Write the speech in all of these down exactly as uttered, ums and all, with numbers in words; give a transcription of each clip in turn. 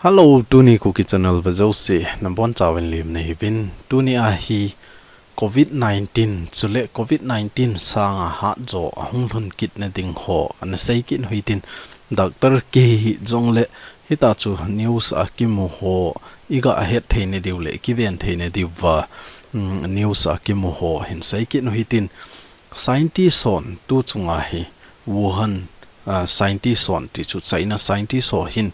Hello, tuni Kuki Channel vejouse nabonchauvin lemna hiuvin. Tuni a hi covid nineteen, chule covid nineteen sanga hatjo ahung lhun kitna ding ho ana sei kit u hitin, Doctor K hijongle hitachu news a kimu ho iga het theina diu le kiven theina diuva, mm, news a kimu ho hin sei kit u hitin. Scientist hon tu chunga hi, Wuhan, ah, scientist hon ti chu China scientist ho hin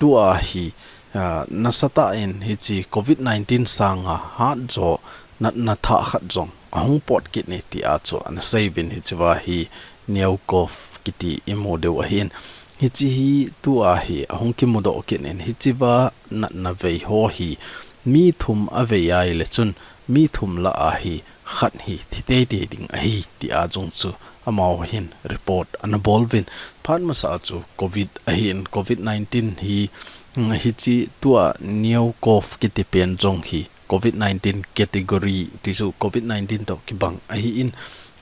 tua hi, ah, nasatah in hiche covid nineteen sanga hatjo natna thah khat jong ahung pot kit e tia chu ana seiuvin, hichea hi Newcov kiti imu diu ahin. Hiche hi tua hi ahung kimudoh kit in, hichea natna vei ho hi mi thum avei ahile chun mi thum lah a hi khat hi thi teitei ding ahi, tia jong chu amaho hin report ana bol uvin. Phat masa chu covid ahin, covid nineteen hi, mm, hiche tua Newcov kiti pen jong hi covid nineteen category ti chu covid nineteen toh kibang ahin,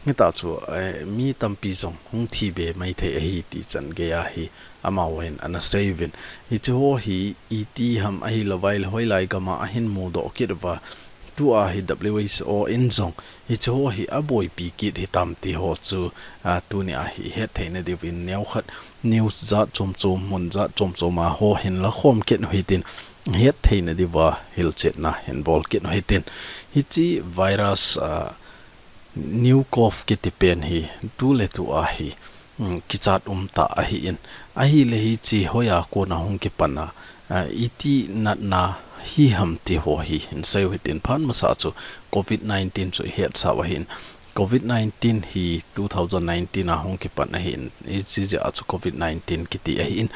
hitachu, eh, mi tampi jong hung thi be maithei ahi ti chan geiya hi amaho hin ana seiuvin. Hiche ho hi iti ham ahilouvai le hoilai gama ahin mudoh kit uva, tua hi W H O in jong hiche ho hi aboipi kit hitam ti ho chu, ah, tuni a hi het theina diuvin neokhat news jat chom chom, mun jat chom chom a ho hin lakhom kit u hitin, het theina diuva hilchetna hin bol kit u hitin. Hiche virus, ah, Newcov kiti pen hi tu le tu a hi, mm, kichat um tah ahin. Ahile hiche hoiya kona hung kipan a, ah, iti natna hi ham ti ho hi hin sei u hitin. Phat masa chu covid nineteen chu ihet sau ahin. Covid nineteen hi two thousand nineteen a hung kipan ahin. Hiche jeh a chu covid nineteen kiti ahin.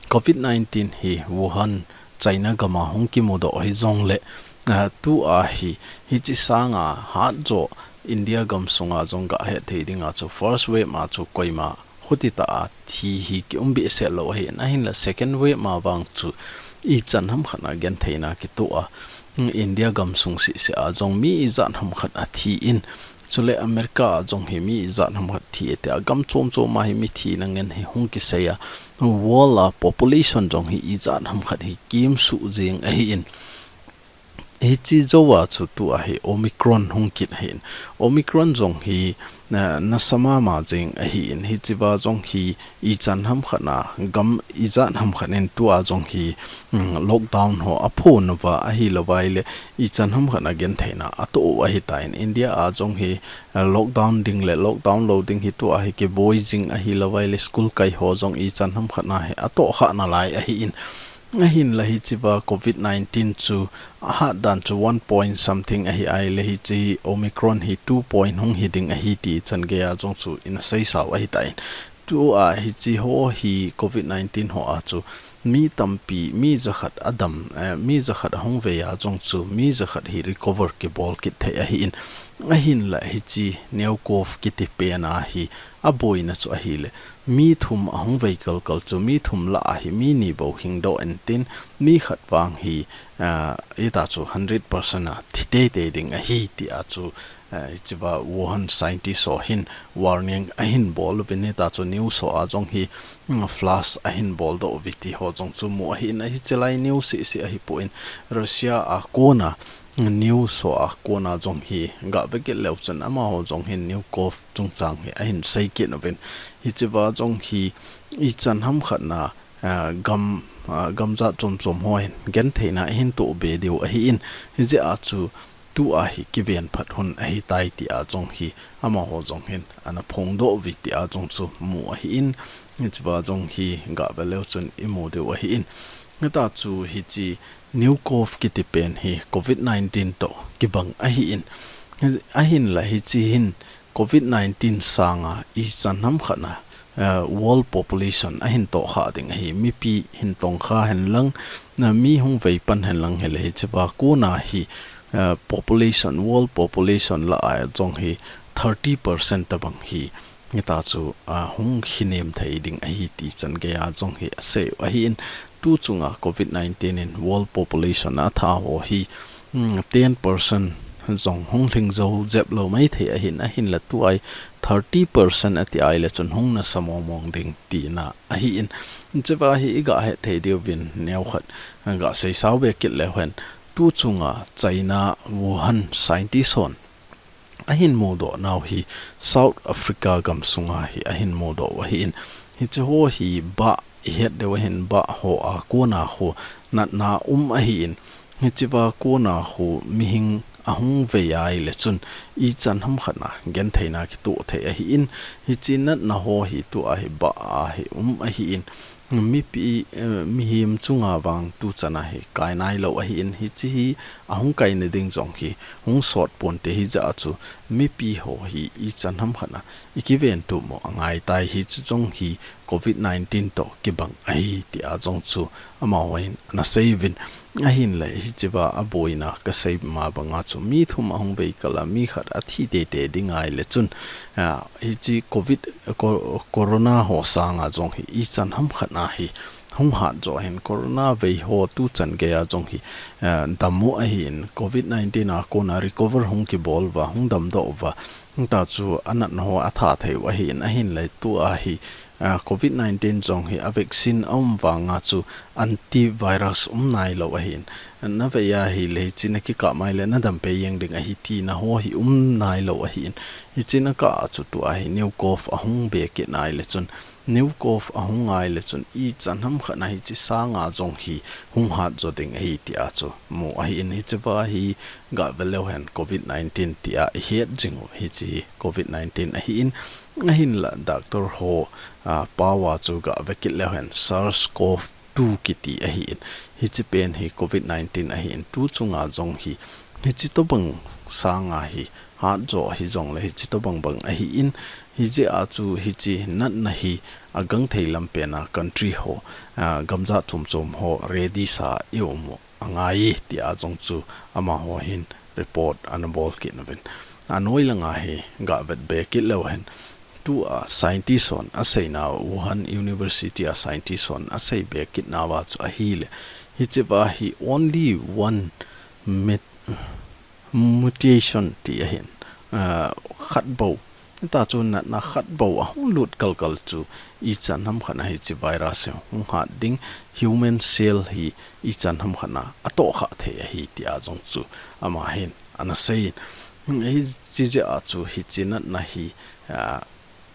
Covid nineteen hi Wuhan, China gama hung kimudoh hijongle, ah, tua hi, hiche sanga hatjo India gamsunga jong gahet thei dinga chu first wave ma chu koima khuti tah a thi hi kium behseh lou ahin, ahinla second wave ma vang chu ichan hamkhat a gentheina kitoh a, India gamsung seh seh a jong mi ijat hamkhat a thi in, chule America a jong hi mi ijat hamkhat thi e tia, gam chom chom a hi mi thina ngen hi hung kisei a, world a population jong hi ijat hamkhat hi kimsuh jing ahin. Hiche jouva chu tua hi Omicron hung kit ahin. Omicron jong hi, ah, nasa mama jing ahin. Hichea jong hi ichan hamkhat a gam ijat hamkhat in tua jong hi, mm, lockdown ho aphon uva ahilouvai le ichan hamkhat a gentheina atoh u ahitan. India a jong hi, ah, lockdown ding le lockdown lou ding hi tua hi kiboi jing ahilouvai le school kai ho jong ichan hamkhat a hi atoh kha nalai ahin. Ahinla hichea covid nineteen chu ahat dan chu one point something ahi ahile hiche Omicron hi two point hung hi ding ahi ti chan geiya jong chu ina sei sau ahitan. Tua hiche ho hi covid nineteen ho a chu mi tampi, mi jakhat adam, eh, mi jakhat ahung vei a jong chu mi jakhat hi recover kibol kit thei ahin. Ahinla hiche Newcov kiti pen a hi aboina chu ahile mi thum ahung vei kalkal chu mi thum lah a hi mi ni bou hingdoh intin mi khat vang hi, ah, hitachu hundred percent a thi teitei ding ahi tia chu, ah, hichea Wuhan scientist ho hin warning ahin bol uvin, hitachu news ho a jong hi, mm, flash ahin boldoh uve ti ho jong chu mu ahin, hiche lai news seh seh ahipon Russia a kona news ho a kona jong hi gave kit leu chun amaho jong hin Newcov chungchang hi ahin sei kit uvin. Hichea jong hi ichan hamkhat a, ah, gam, ah, gam jat chom chom ho hin gentheina ahin toh be diu ahin. Hijeh a chu tua hi kiven phat hun ahitai tia jong hi amaho jong hin ana phongdoh uve tia jong chu mu ahin. Hichea jong hi gave leu chun imu diu ahin. Hitachu hiche Newcov kiti pen hi covid nineteen toh kibang ahin. Ahinla hiche hin covid nineteen sanga ichan hamkhat a, eh, world population ahin tohkha ding ahi. Mipi hin tongkha henlang, na mi hung vei pan henlang hile hichea kona hi, eh, population, world population lah a jong hi thirty percent tabang hi hitachu, ah, hung khinem thei ding ahi ti chan geiya jong hi asei u ahin. Tu chunga covid nineteen in world population a atha ho hi, mm, ten percent jong hung lhing jou jep lou mai thei ahin, ahinla tua hi thirty percent ati ahile chun hung nasa mong mong ding tina ahin. Hichea hi i ga het thei diuvin neokhat ga seisao be kit leu hen, tu chunga China Wuhan scientist hon ahin mudoh nau hi South Africa gam sunga hi ahin mudoh u ahin. Hiche ho hi bah i het diu ahin, bah ho a kona khu natna um ahin. Hichea kona khu mihing ahung vei ahile chun ichan hamkhat a gentheina kitoh thei ahin. Hiche natna ho hi tua hi bah a hi um ahin. Mipi, eh, mihem chunga vang tuchan a hi kai nailou ahin, hiche hi ahung kaina ding jong hi hung sot ponte, hijeh a chu mipi ho hi ichan hamkhat a i kiventup mo angaitai, hiche jong hi covid nineteen toh kibang ahi tia jong chu amahon ana seiyuvin. Ahinla hichea aboina ka sei ma banga chu mi thum ahung vei kal a mi khat athi teitei ding ahile chun, ah, hiche covid, co-, corona ho sanga jong hi ichan hamkhat a hi hung hat jo ahin, corona vei ho tuchan geiya jong hi, ah, dam u ahin, covid nineteen a kona recover hung kibol uva, hung damdoh uva, hung ta chu anatna ho atha thei u ahin, ahinla tua hi, ah, covid nineteen jong hi a vaccine aum vanga chu antivirus um nailou ahin. Na vei ahile hiche na kikap mai le na dam pei jeng ding ahi tina ho hi um nailou ahin. Hiche na kah a chu tua hi Newcov ahung be kit ahile chun, Newcov ahung ahile chun ichan hamkhat a hiche sanga jong hi hung hat jo ding ahi tia chu mu ahin. Hichea hi ga ve leu hen covid nineteen tia i het jing u hiche covid nineteen ahin. Ahinla doctor ho, ah, pao a chu ga ve kit leu hen SARS-CoV two kiti ahin. Hiche pen hi covid nineteen ahin. Tu chunga jong hi hiche tobang sanga hi hat jo ahi jongle hiche tobang bang ahin. Hijeh a chu hiche natna hi agang thei lam pen a country ho, ah, gamjat chom chom ho ready sa i um u angai tia jong chu amaho hin report ana bol kit nauvin. Anoi langa hi ga vet be kit leu hen, tua scientist hon asei nau, Wuhan University a scientist hon asei be kit nauva chu ahile, hichea hi only one met-, mutation ti ahin, ah, khat bou. Hita chu natna khat bou ahung lut kalkal chu ichan hamkhat a hiche virus hi hung hat ding, human cell hi ichan hamkhat a atoh kha thei ahi tia jong chu amahin ana sei. Hiche jeh a chu hiche natna hi, ah,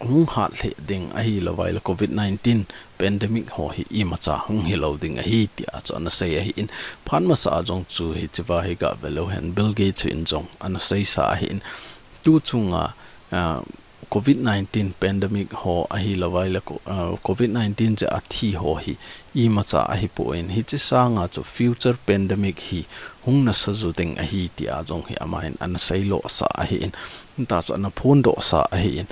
hung hat lheh ding ahilou vaile covid nineteen pandemic ho hi imacha hung hilou ding ahi tia chu ana sei ahin. Phat masa a jong chu hichea hi ga ve leu hen Bill Gates in jong ana seisa ahin. Tu chunga, ah, covid nineteen pandemic ho ahilou vaile co-, ah, covid nineteen jeh a thi ho hi imacha ahipon, hiche sanga chu future pandemic hi hung nasa jo ding ahi tia jong hi amahin ana seilosa ahin. Hita chu ana phondohsa ahin.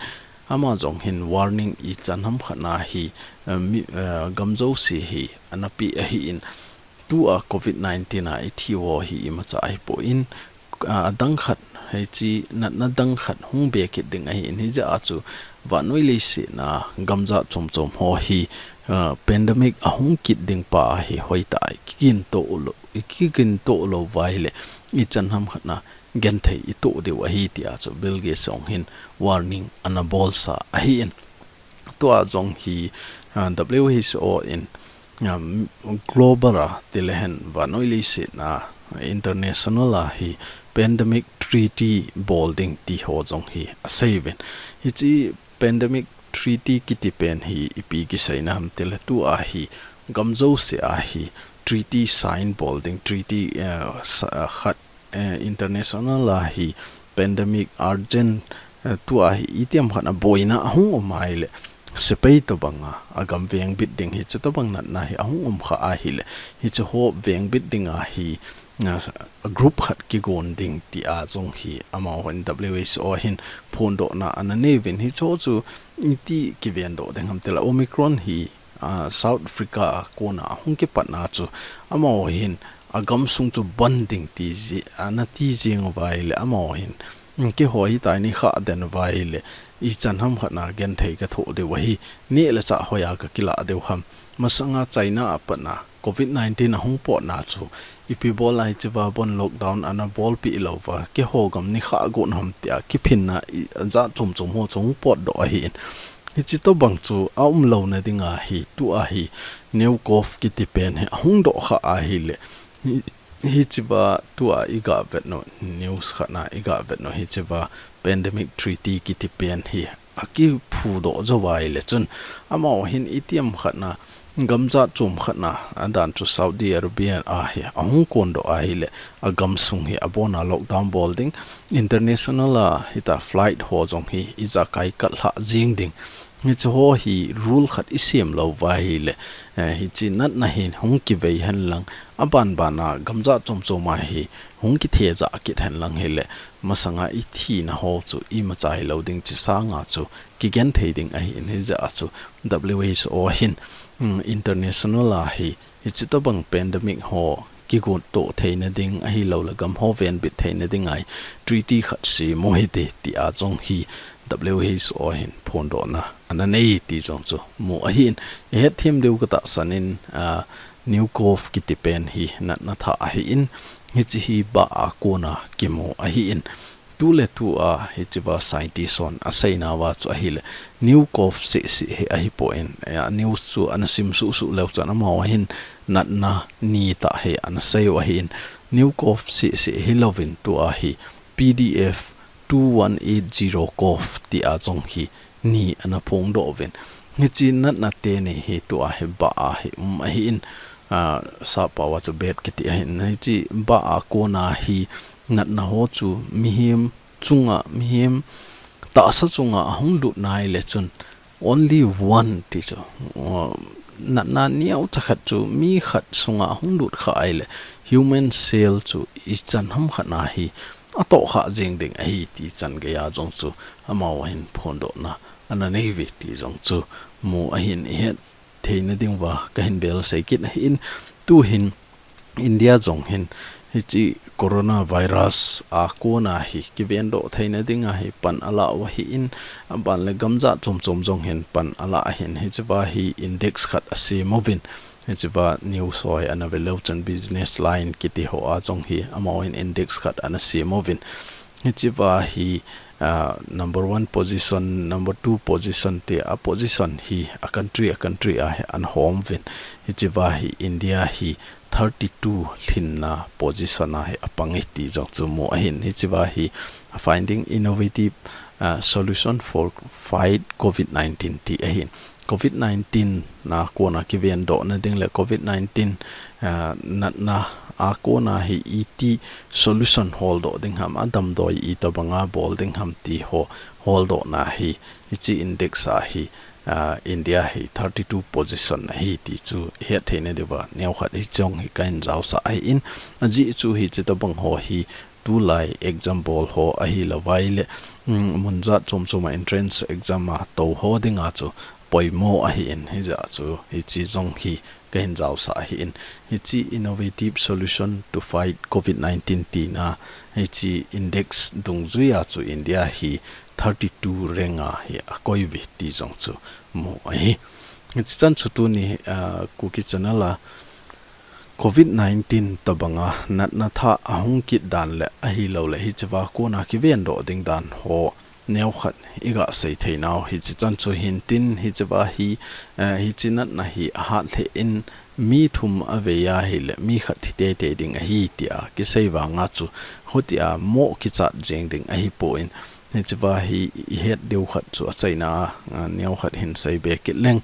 Ama jong hin warning ichan hamkhat a hi, ah, mi, ah, gam jouse hi ana pe ahin. Tua covid nineteen a i thi ho hi imacha ahipon, ah, adang khat, hiche natna dang khat hung be kit ding ahin, hijeh a chu vannoi leiset a gamjat chom chom ho hi, ah, pandemic ahung kit ding pa hi hoitah a i kiginto lou, i kiginto lou vaile ichan hamkhat a genthei i toh diu ahi tia chu Bill Gates jong hin warning ana bolsa ahin. Tua jong hi, ah, W H O in, um, global a, tilehen vannoi leiset a, international a hi pandemic treaty bol ding ti ho jong hi asei uvin. Hiche pandemic treaty kiti pen hi ipi kiseina ham tile tua hi gam jouse a hi treaty sign bol ding, treaty, eh, sa-, ah, khat eh, international a hi pandemic urgent, eh, tua hi itiham khat a boina ahung um ahile, sepai tobang a, agam vengbit ding hiche tobang natna hi ahung um kha ahile, hiche ho vengbit ding a hi, ah, group khat kigon ding tia jong hi amahon W H O hin phondohna ana nei uvin, hiche ho chu iti kivendoh ding ham tile Omicron hi ah, South Africa a kona ahung kipatna chu, amaho hin agamsung chu ban ding ti ji, ana ti jing uva ahile, amaho hin Keiho hitia nikhat den uva ahile, ichan ham khat na genthei kathoh diu ahi, neh le chah hoiya kakilah diu ham. Masanga China a pat na covid nineteen ahung potna chu, ipi bol a hichea bon lockdown ana bolpeh lou uva, keiho gam nikhat gon ham tia kiphinna ijat chom chom ho chu hung potdoh ahin. Hiche tobang chu aumlouna dinga hi, tua hi, New Cov kiti pen hi ahung dohkha ahile, hi, hichea tua iga vet u, news khat na iga vet u, hichea Pandemic Treaty kiti pen hi akiphudoh jou uva ahile chun, amaho hin itiham khat na, gam jat chom khat na, adan chu Saudi Arabia a hi ahung kondoh ahile, agam sung hi abona lockdown bol ding, international a hitia flight ho jong hi ijakai kal lhah jeng ding. Hiche ho hi rule khat isem lou uva ahile, eh, hiche natna hi hung kivei henlang, aban ban a gam jat chom chom a hi hung kithe jah kit henlang hile, masanga ithina ho chu imacha hilou ding, hiche sanga chu kigenthei ding ahin, hijeh a chu W H O hin, mm, international a hi, hiche tobang pandemic ho kigot toh theina ding ahilou le gam ho venbit theina dinga hi treaty khat sem u hite, tia jong hi W H O hin phondohna ana nei ti jong chu mu ahin. Ihet them diu katahsan in, ah, New Cov kiti pen hi natna thah ahin, hiche hi bah a kona kimu ahin. Tuletua hichea scientist hon aseinauva chu ahile, New Cov seh seh hi ahipon, eh, news chu ana sim suh suh leu chun amaho hin natna ni tah hi ana sei u ahin, New Cov seh seh hilouvin tua hi P D F two one eight zero Cov tia jong hi ni ana phongdoh uvin. Hiche natna teni hi tua hi bah a hi um ahin, ah, sappao a chu bet kiti ahin. Hiche bah a kona hi natna ho chu mihem chunga, mihem tahsa chunga ahung lut nai le chun only one ti chu, uh, natna neocha khat chu mi khat sunga ahung lut kha ahile human cell chu ichan ham khat na hi atoh kha jeng ding ahi ti chan geiya jong chu amaho hin phondohna ana nei uve ti jong chu mu ahin, ihet theina diuva kahin bel sei kit ahin. Tuhin India jong hin hiche coronavirus a kona hi kivendoh theina dinga hi pan ala u ahin, aban le gam jat chom chom jong hin pan ala ahin, hichea hi index khat asem uvin, hichea news ho hi ana ve leu chun Business Line kiti ho a jong hi amaho hin index khat ana sem uvin. Hichea hi, ah, number one position, number two position tia position hi a country, a country a hi ana hom uvin. Hichea hi India hi thirty-two lhinna position a hi apang e ti jong chu mu ahin. Hichea hi finding innovative, ah, solution for fight covid nineteen ti ahin. covid nineteen a kona kivendohna ding le covid nineteen, ah, natna a kona hi iti solution holdoh ding ham, adamdoi itobanga bol ding ham ti ho holdohna hi, hiche index a hi, ah, India hi thirty-two position ahi ti chu ihet theina diuva neokhat hiche jong hi kahin jaosah ahin, ajeh chu hiche tobang ho hi tulai exam bol ho ahilouva ahile, mm, mun jat chom chom a entrance exam a tou ho dinga chu poimo ahin, hijeh a chu hiche jong hi kahin jaosah ahin. Hiche innovative solution to fight covid nineteen tina hiche index dungjuia chu India hi thirty-two rank a hi akoi uve ti jong chu mu ahi. Hiche chan chu tuni, ah, Kuki Channel a covid nineteen tobanga natna thah ahung kit dan le ahilou le hichea kona kivendoh ding dan ho neokhat iga sei theinau hiche chan chu hintin, hichea hi, eh, hiche natna hi ahat lheh in mi thum avei ahile mi khat thi teitei ding ahi tia kisei vanga chu hutia mo kichat jeng ding ahipon, hichea hi ihet diu khat chu achaina a, ah, neokhat hin sei be kit leng.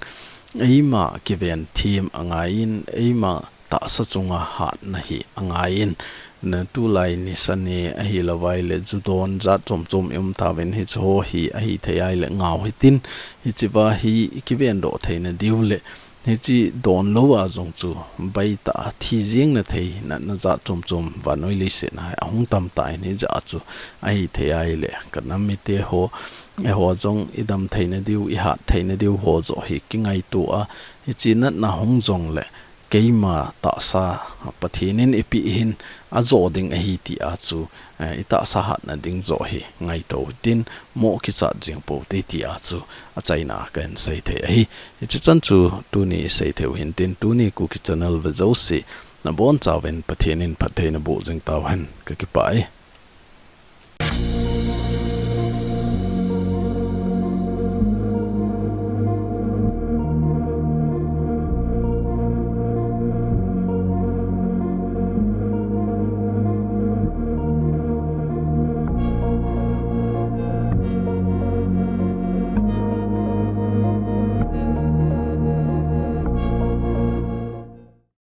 Eima kiven them angaiyin, eima tahsa chunga hatna hi angaiyin, na tulai nisa ni ahilouva ahile ju don jat chom chom i um tauvin hiche ho hi ahithei ahile ngau hitin, hichea hi ikivendoh theina diu le hiche don louva jong chu baitah a thi jeng na thei natna jat chom chom vannoi leiset a hi ahung tam tan, hijeh a chu ahithei ahile kanam mite ho, eiho jong idam theina diu, ihat theina diu ho joh hi kingaito a, hiche natna hung jong le keima tahsa Pathen in eipeh hin ajo ding ahi tia chu, eh, itahsa hatna ding joh hi ngaito hitin, mo kichat jing pou hite tia chu achaina kahin seithei ahi. Hiche chan chu tuni seithei u hintin, tuni Kuki Channel ve jouse nabonchauvin Pathen in phatthei naboh jing tauhen, kakipah e.